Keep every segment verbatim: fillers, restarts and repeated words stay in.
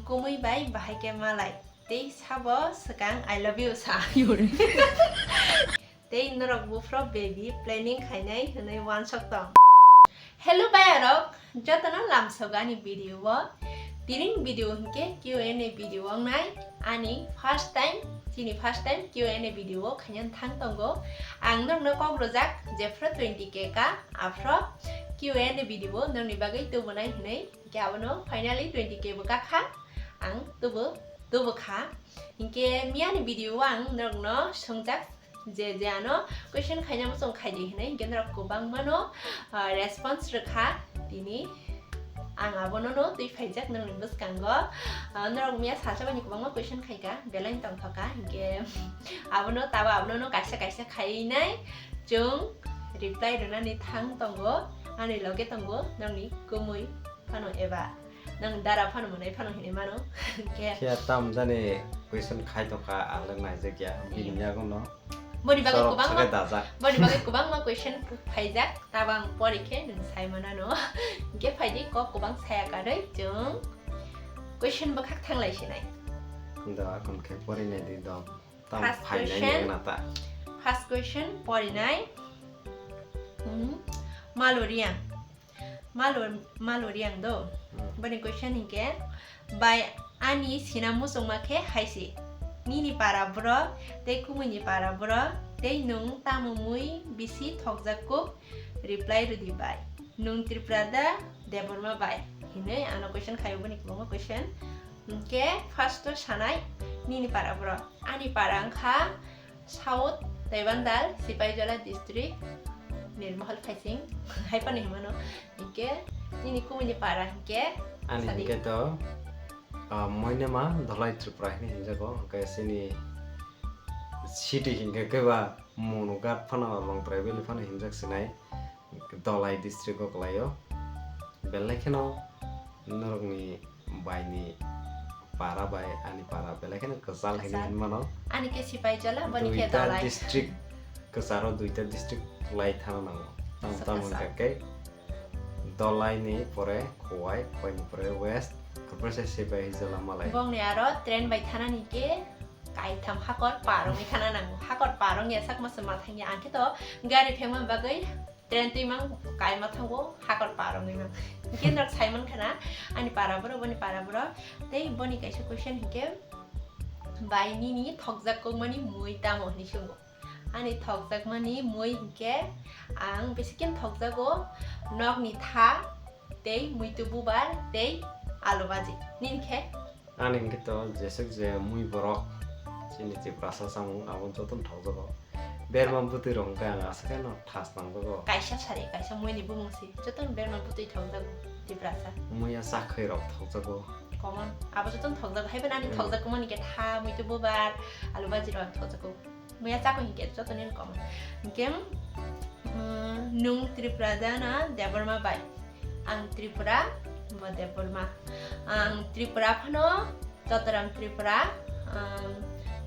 Kumui bai bahai khe malai. Tei sabo swkang I love you sa. Tei norok buphro baby planning khainai hwnwi uansuk tong. Hello bayarok, jotono lamsogo ani video o. Tini video hinkhe Q and A video wngnai. Ani first time, chini first time Q and A video o khaina thang tongo. Ang norokno kok rwjak jephru twenty K ka, aphro Q and A video nokni bagwi tubunai hwnwi. Hinkhe abono finally twenty K bo kakha, ang tubu, tubu kha. Hinkhe miyani video o ang norokno swngjak je je ano question khaina muchung khaidi hinwi, hinkhe norok kwbangmano, ah, response rwkha. Tini ang abono no twi phaijak nokni bwskango. Ah, norok miya salsa bani kwbangma question khaika, belai tongthoka, hinkhe abono tabo abono no kaisa kaisa khainai chwng reply rwnani thang tongo, ani loge tongo nokni kumui phano eba nang dara phano mwnai phano hinwi mano. Hinkhe Phiya tam jani question khai tongkha, ang le naijak ya, bini yago no. Boni bagwi kwbangma, dajak. Boni bagwi kwbangma question phaijak, tabo ang pori khe nwng sai manano. Hinkhe phaidi kok kwbang saya karwi chwng question bwkhak thanglai sinai. Do akon khe pori nai di do. Tam first phainai question. Nang na ta. First question porinai. Hmm. Maluriang. Malur, maluriang do. Hmm. Boni question hinkhe, bai ani sina muchungma khe haisi. Nini para bro, tei kumui ni para bro, tei nwng tamo mui bisi thokjak kuk reply rwdi bai. Nwng Tripura da Debbarma bai? Hinwi ano question khaio boni kwbangma question. Hinkhe first o sanai nini para bro. Ani para wngkha South Taibandal, Sipaijola district, Nirmohol Phaising, hai phano hinmano. Hinkhe nini kumui ni para hinkhe ani sadi. Hinkhe to, ah, Moinema Dholai Tripura hinwi hinjago. Hinkhe chini city hinkhe khe ba Monughat phano Longtrai Valley phano hinjak sinai. Dholai district o kwlaio. Belai kheno norokni baini para bai ani para belai kheno kwchal hinwi hinmano. Ani khe Sipaijola, boni khe Dholai. Duita district kwcharo, duita district kwlai thana nango. Tamo tamo hwnkha khe Dholai ni pore Khowai, Khowai ni pore West, apre se Sipaijola malai. Bongni aro train bai thanani khe kaitham hakor parongwi thana nango. Hakor parong ya sak masa ma thangya, ang khe to gari thengma bagwi train twi mang kaima thango, hakor parongwi mang. Hinkhe norok sai mankha na, ani para borok, boni para borok. Tei boni kaisa question hinkhe, bai nini thokjak kokmani mui tamo hinwi swngo. Ani thokjakmani mui hinkhe ang bisikin thokjago nokni tha tei muitu bubar tei alu baji. Nini khe? Ani hinkhe to jeswk je mui borok chini Tiprasa samung abo jotono thokjago. Berma bwtwi rok hinkhe ang aswk kheno thas nangjago. Kaisa sari, kaisa muini bumung si. Jotono berma bwtwi thokjago Tiprasa. Muiya chakhwi rok thokjago. Common. Abo jotono thokjago. Haibo nani thokjak mani khe tha, muitu bubar, alu baji rok thokjago. Muiya chakwi hinkhe jotoni common. Hinkhe, mm, nwng Tripura da na Debbarma bai? Ang Tripura, bo Debbarma. Ang Tripura phano, Totoram Tripura, um,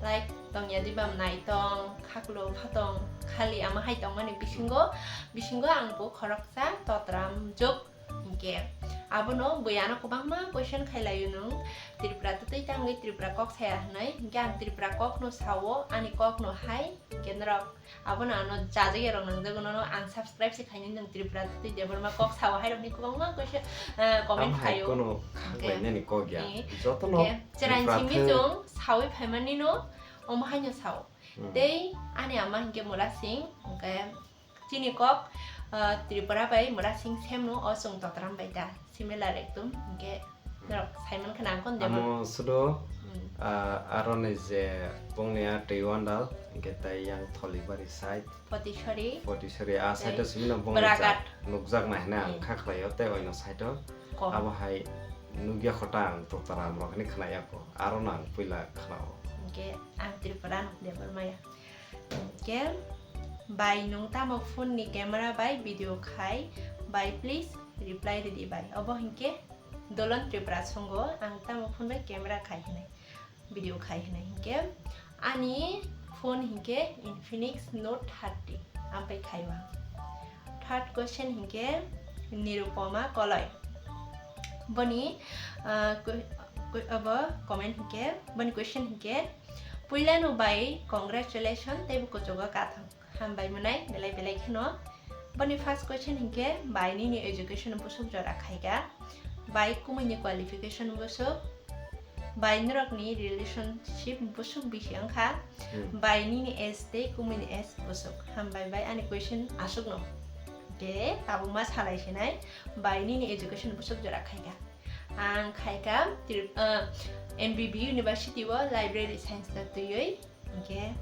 like, tongya dibam naitong, khaklo phatong, khali ama hai tongmani bisingo, bisingo ang bo khoroksa Totoram juk. Hinkhe abono bui ano kwbangma question khailaio nwng, Tripura twtwi tangwi Tripura kok saya hwnwi. Hinkhe ang Tripura kokno sao, ani kokno hai, hinkhe norok abono ano jajak ya rok nangjago, nono unsubscribe se khainai nwng Tripura twtwi Debbarma kok sao hai rokni kwbangma question, eh, comment khaio. Kono khaklainani kok ya. Eh, jotono hinkhe chwraini simi chwng sawi phaimani no omo haino sao. Hmm. Tei ani ama hinkhe Murasing, hinkhe chini kok, ah, Tripura bai Murasing same no, o chwng Totoram bai da, similar ekdom, hinkhe norok saiman khana ang kon debo. Amo sudo, hmm, ah, aroni je bongni a twi wandal, hinkhe tei yang Tholibari side. Potisori. Potisori, a side o simi no bongni Bwragat. Nukjak nai hwnwi ang kha khlaio, tei oino side o. Kom. Abo hai nukya khota ang Totoram rok hwnwi khnaya kho, aro no ang puila khnao. Hinkhe ang Tripura no Debbarma ya. Hinkhe, bai nwng tamo phone ni camera bai video khai, bai please reply ridi bai. Obo hinkhe Dolan Tripura songo, ang tamo phone bai camera khai hinwi, video khai hinwi hinkhe. Ani phone hinkhe Infinix Note thirty, ampai khaiwa. Third question hinkhe Nirupoma Koloi. Boni, ah, kwe-, Koi-, abo comment hinkhe, boni question hinkhe, puilano bai congratulation tei bo kuchugo kathang. Hambai mwnai belai belai kheno. Boni first question hinkhe, bai nini education bwswk jora khaika? Bai kumui ni qualification bwswk? Bai norok ni relationship bwswk bisi wngkha? Hmm. Bai nini age tei kumui ni age bwswk? Hambai bai ani question aswkno. Hinkhe tabukma salai sinai, bai nini education bwswk jora khaika? Ang khaika Trip-, ah, M B B University o library science no twiwi, hinkhe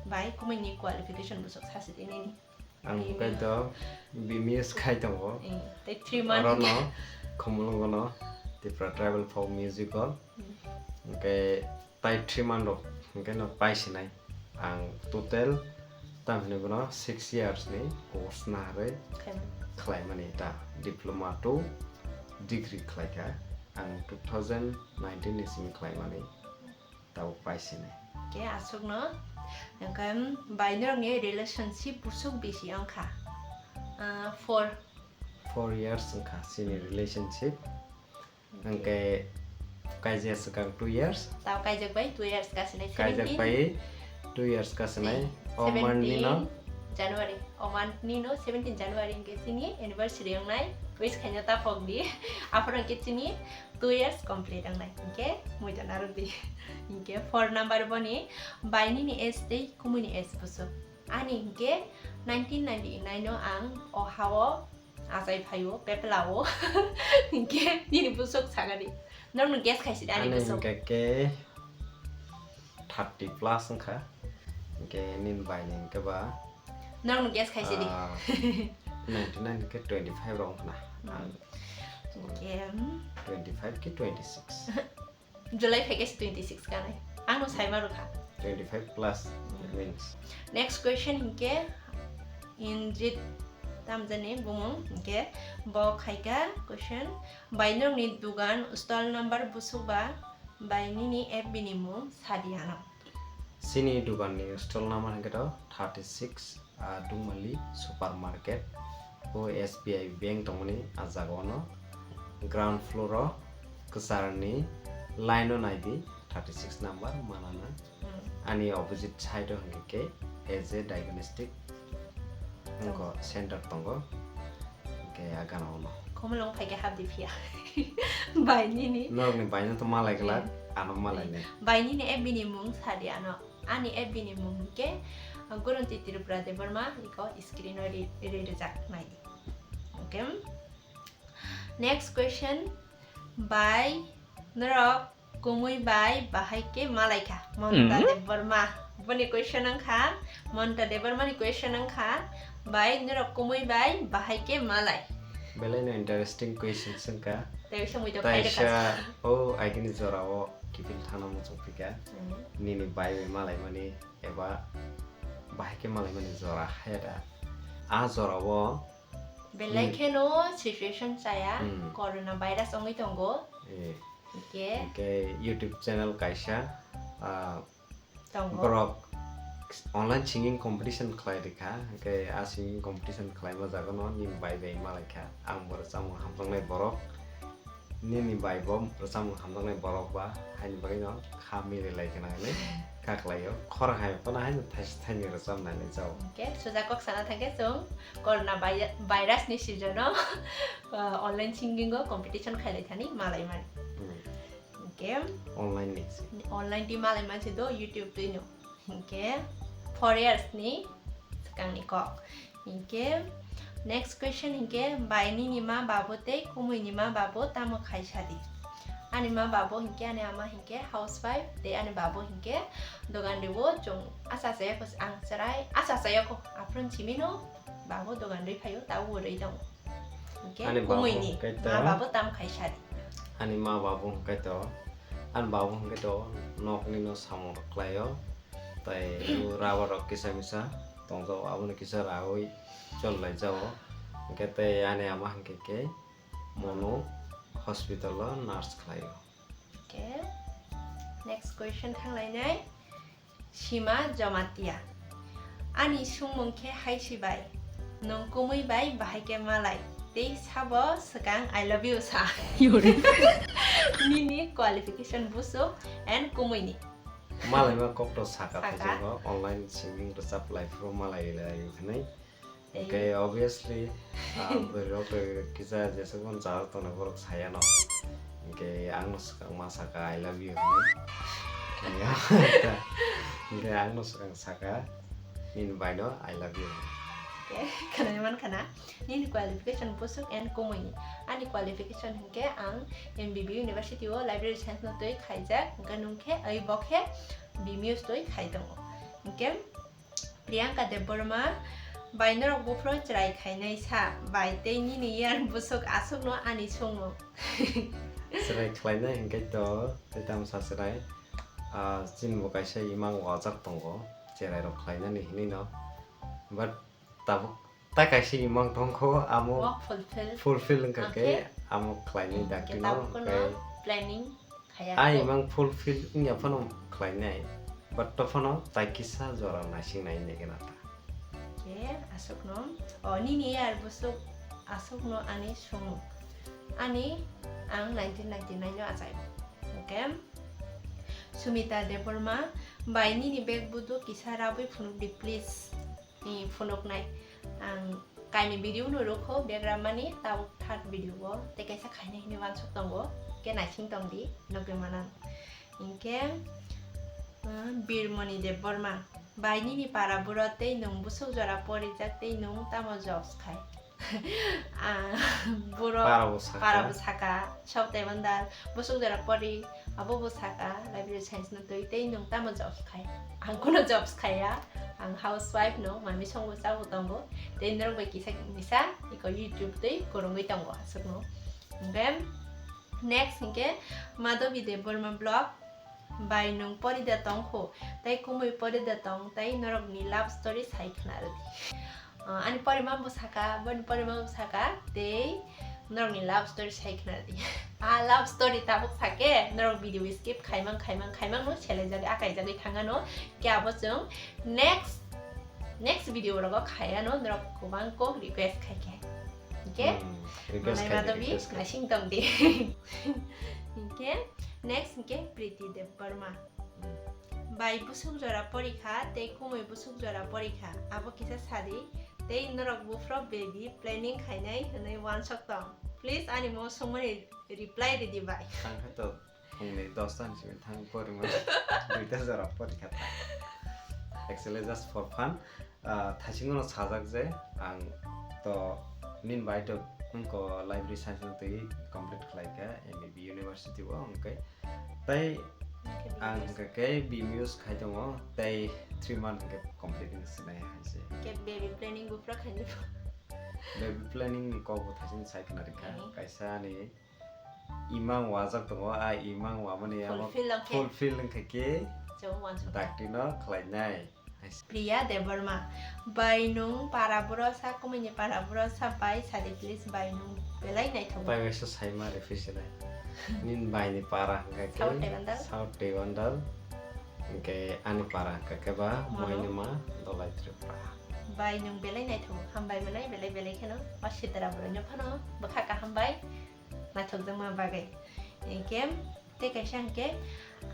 bai kumui ni qualification bwswk sasi di nini? Ang B M S. Kaitor B M S khai tongo. Eh, tei three month. Orono Khumulwngono Tripura Tribal Folk Musical. Hmm. Hinkhe tai three month rok hinkhe no paisinai. Ang total tam hinwi bono six years ni course naharwi khaimani, khlaimani ta diploma two degree khlaikha. Ang two thousand nineteen ni simi khlaimani tabuk paisinai. Ke aswkno, hinkhe bai norokni relationship bwswk bisi wngkha? Ah, four. Four years wngkha chini relationship. Hinkhe kaijak swkang two years. Tao kaijak bai two years kasinai. Kaijak seventeen bai two years kasinai. Ni, o month ni no seventeen January. O month ni no seventeen January hinkhe chini anniversary wngnai. Wish khaina ta phok di. Aphuru hinkhe chini two years complete wngnai. Hinkhe muitu narwk di. Hinkhe four number boni bai nini age tei kumui ni age bwswk. Ani hinkhe nineteen ninety-nine o ang o hao achai phaio, peplao. Hinkhe nini bwswk sakani. Norokno guess khaisi de ani bwswk. Ani hinkhe ke thirty plus wngkha. Hinkhe nini bai ni hinkhe ba. Norokno guess khaisi de. Ah, ninety-nine hinkhe twenty-five rok wngkha na. Hmm. Ang hinkhe, hmm. Twenty-five ki twenty-six. July phaikhe se twenty-six kanai. Angno saima rwkha. Twenty-five plus, that means. Next question hinkhe Injit tamjani bumung hinkhe bo khaika question, bai norokni dugan stall number bwswk ba bai nini F B ni mung sadi ano. Chini dugan ni stall number hinkhe to thirty-six. Ah, Dungmali Supermarket, o S B I Bank tongmani ah jaga ono ground floor o kwcharni line o naidi thirty six number manana. Hmm. Ani opposite side o hinkhe ke A J Diagnostic wngkha center tongo, hinkhe ah gana ono. Khumulwng phaikhe hapdi phiya. Bai nini. Norokni baino to malai glak, hmm, ano malai nai. Bai nini F B ni mung sadi ano. Ani F B ni mung hinkhe, uh, Goronti Tripura Debbarma, iko screen o ri-, ri rijak nai di. Okay. Next question, bai norok kumui bai bahai khe malai kha? Monta, hmm, Debbarma. Boni question wngkha, Monta Debbarma ni question wngkha, bai norok kumui bai bahai khe malai? Belai no interesting question wngkha. Tei bisa mui to khai rwkha. Taisa o agini jora o kiphil thangna muchung phika. Hmm. Nini bai bai malaimani eba bahai khe malaimani jora haya da. A jora o belai, hmm, kheno situation chaya, hmm, corona virus wngwi tongo. Eh. Hinkhe, hinkhe YouTube channel kaisa, ah, tongo. Borok online singing competition khlai rikha, hinkhe a singing competition khlaima jaga no nini bai bai malaikha. Ang bo rwchapmung hamjaknai borok, nini bai bo rwchapmung hamjaknai borok ba, haini bagwi no kha mililai gwnang hinwi kha khlaio. Khorang hai phano haino thaisa thaini rwchapnai le jao. Hinkhe suja kok sana thangkhe chwng corona vi-, virus ni season o, uh, online singing o competition khailai thani malaimani. Hmm. Hinkhe online ni se. Online twi malai manse do YouTube twi no. Hinkhe four years ni swkang ni kok. Hinkhe next question hinkhe bai nini ma babo tei kumui ni ma babo tamo khai sadi? Ani ma babo hinkhe ani ama hinkhe housewife tei ani babo hinkhe dogan rio chwng acha chaya kho ang chwrai acha chaya kho aphuru simi no babo dogan ri phaio tabuk rwi tongo. Hinkhe ani kumui ni ma babo tam khai sadi. Ani ma babo hwnkhe to, ani babo hwnkhe to nokni no samung rok khlaio, tai rubber rok kisa misa tongjao, abono kisa raui chol lai jao. Hinkhe tei ani ama hwnkhe khe mono hospital o nurse khlaio. Okay. Next question thanglainai. Sima Jamatia. Ani sungmung khe hai si bai. Nwng kumui bai bahai khe malai. Tei sabo swkang I love you sa. Yore. Nini qualification busuk and kumuini. Malai ma kok to saka Saka. Thaichongo online singing rwchap lai phuru malai lai hwnwi. Tei Okay, obviously, ah, bwrwirok to kisa jesukmani chajak tongnai borok sayano. Hwnkhe ang no swkang ma saka, "I love you," hwnwi. Hwnkhe ang no swkang saka, "Nini bai no I love you." Okay, khwnai mankha na? Nini qualification busuk and kumuini. Ani qualification hwnkhe ang M B B University o library science no twi khaijak, hwnkhe nwng khe oi bo khe B M U twi khai tongo. Hwnkhe Priyanka Debbarma, bai norok buphuru chwrai khainai sa, bai tei nini iyar busuk aswkno ani songmung. Chwrai khlainai hwnkhe to tei tamo sa chwrai, ah, chini bo kaisa imang wajak tongo, chwrai rok khlainani hinwi no. But tabuk ta kaisa imang tongkho, amo Wa fulfill. Fulfill wngkha khe, Okay. amo khlainai Hmm, dakti khe no, tabuk no hwnkhe planning khaya. Ai imang fulfill wngya phano khlainai, but to phano tai kisa jora naising nai hinwi khe nata. Khe aswkno, o nini iyar busuk aswkno ani songmung. Ani ang nineteen ninety-nine no achai. Okay. Sumita Debbarma, bai nini bag budu kisa rabwi phunuk di please. Ni phunuknai. Ang kaini video no rwkho background mani tabuk third video o tei kaisa khaina hini wansuk tongo, khe naising tong di, nugwi manan. Hinkhe, uh, Birmoni Debbarma, bai nini para buro tei nwng busuk jora porijak tei nwng tamo jobs khai? Ah, buro Para bo saka. Para bo saka, sok tei bandal, busuk jora pori, Abo bo saka, library science no twi tei nwng tamo jobs khai? Ang kuno jobs khaiya, ang housewife no, mami songo chabo tongo, tei norok bai kisa misa iko YouTube twi kwrwngwi tongo aswkno. Then next hinkhe Madhavi Debbarma vlog, bai nwng porida tongkho, tei kumui porida tong, tei norokni love story sai khna rwdi. Ah, ani porimang bo saka, boni porimang bo saka, tei norokni love story sai khna di. Ah, love story tabuk sake, norok video skip khaimang, khaimang, khaimang no selai jagwi, akai jagwi thangano. Khe abo chwng next, next video rogo khaiano, norok kwbang kok request khai khe. Hingkhe, Hmm, request manai khai di, Madhavi, request khai. Naising tong di. Hingkhe, next hingkhe Priti Debbarma. Hmm. Bai busuk jora porikha tei kumui busuk jora porikha. Abo kisa sadi tei norok buphro baby planning khainai hwnwi wansok tong. Please ani mo songmani reply ridi bai. Ang khe to phungni dosta ni simi thang porima duita jora porikha ta. Actually just for fun. Ah, thaisingo no sajak je ang to nin bai to wngko library science no twi complete khlai kha M B B University o, hwnkhe tei ang hwnkhe khe B M U khai tongo tei three month hwnkhe complete wngwi sinai hai se. Ke baby planning bo pura khaini bo. Baby planning ni kok bo thaisin sai khna rikha. Mhm. Kaisa ni imang wajak tongo, a imang wamani amo Fulfill wngkhe. Fulfill wngkha khe Chwng wansuk. Dakti no khlainai. Priya Debbarma, bai nwng para buro sa, kumui ni para buro sa, bai sadi please, bai nwng belai naithok. Tai waisa saima refisinai. Nin bai ni para hwnkha khe South Taiwandal. South Taiwandal. Hwnkhe ani para hwnkha khe ba Mono. Moinima Dolai Tripura. Bai nwng belai naithok, hambai mwnai belai belai kheno. O sitara bwrwi no phano bwkha kaham bai. Naithokjakma bagwi. Hingkhe tei kaisa hingkhe,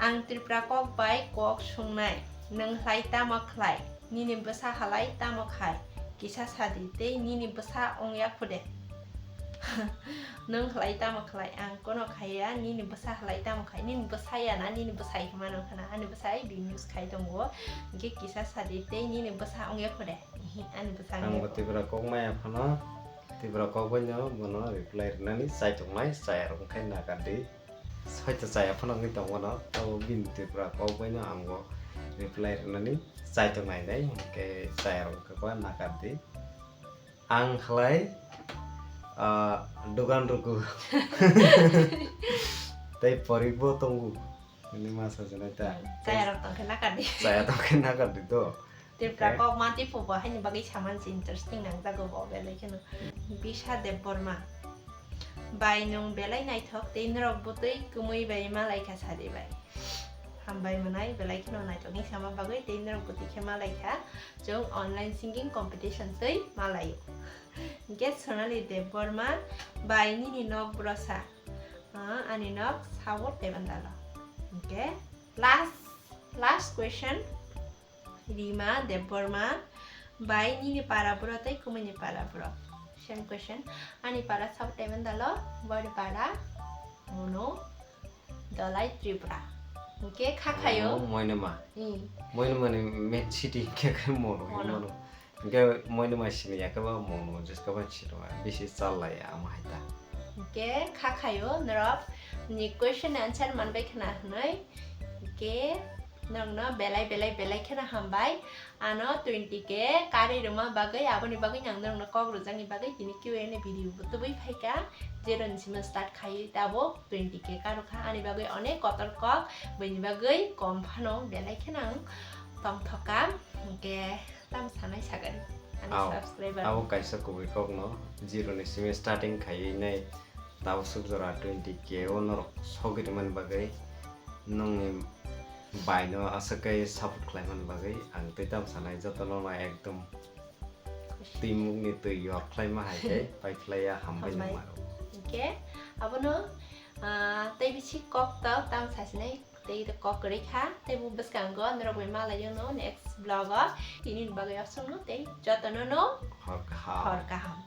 ang Tripura kok bai kok sungnai, nwng hlai tamo khlai, nini bwsa halai tamo khai, kisa sadi tei nini bwsa wngya khude. Nwng hlai tamo khlai, ang kono khaiya, nini bwsa halai tamo khai, nini bwsa ya na, nini bwsai hwnma nang khana, ani bwsai B M U khai tongo, hingkhe kisa sadi tei nini bwsa wngya khude. Ihi, ani bwsa wngya khude. Ang bo Tripura kok maya phano. Tripura kok bai no bono reply rwnani chaitok nai, chaya rok wngkhe nakardi. Soito chaya phano wngwi tong bono, tabo bini Tripura kok bai no ang bo reply rwnani chaitok nai nai, hwnkhe chaya rok wngkha nakardi. Ang khlai, ah, dogan rwgo. Tei porik bo tongo. Nini ma sajwnai ta. Hmm, chaya rok tongkhe nakardi. Chaya tongkhe nakardi to. Tripura Okay. Kok manti phubo haini bagwi saman se interesting nangjago bo belai kheno. Bisha Debbarma. Bai nwng belai naithok tei norok bwtwi kwmwi bai malaikha sadi bai. Hambai mwnai belai kheno naithokni sama bagwi tei norok bwtwi khe malai kha chwng online singing competition twi malaio. Hwnkhe Sonali Debbarma bai nini nok bwrwsa? Ah, ani nok South Devandalo. Hwnkhe last, last question. Rima Debbarma bai nini para bwrw tei kwmwini para bwrw? Same question. Ani para South Devandalo, bori para Mono Dolai Tripura. Hwnkhe kha khayo. Oh, Moinama. Hmm. Moinamani main city hwnkhe khe Mono, Mono. Mono. Hwnkhe Moinama sini yakhe ba Mono, jeska ba sini ba bisi chal lai ama hai ta. Hwnkhe kha khayo norok ni question answer manbai khna hwnwi. Hwnkhe norokno belai belai belai kheno hambai. Ano twenty K karwi rwma bagwi, aboni bagwi ang norokno kok rwjakni bagwi tini Q and A video bo tubui phaikha. Zero ni simi start khaiwi tabuk twenty K karwkha. Ani bagwi onek kotor kok, buini bagwi kom phano belai kheno ang tongthokha. Hwnkhe tam sanai sagani ani Ao, subscriber. Abo kaisa kubui kokno zero ni simi starting khaiwi nai tabuk suk jora twenty K o norok sogwi rwmani bagwi, nongni baino aswk khe support khlaimani bagwi ang tei tam sanai jotono no ekdom twi mukni twi yor khlaima hai khe pai khlaiya hambai. Hambai. Nangmaro. Hwnkhe abono, ah, tei bisi kok tao tam sasinai tei kok kwrwi kha tei bo bwskango norok bai malaio no next vlog o tini ni bagwi aswkno tei jotono no hor kaham. Hor kaham.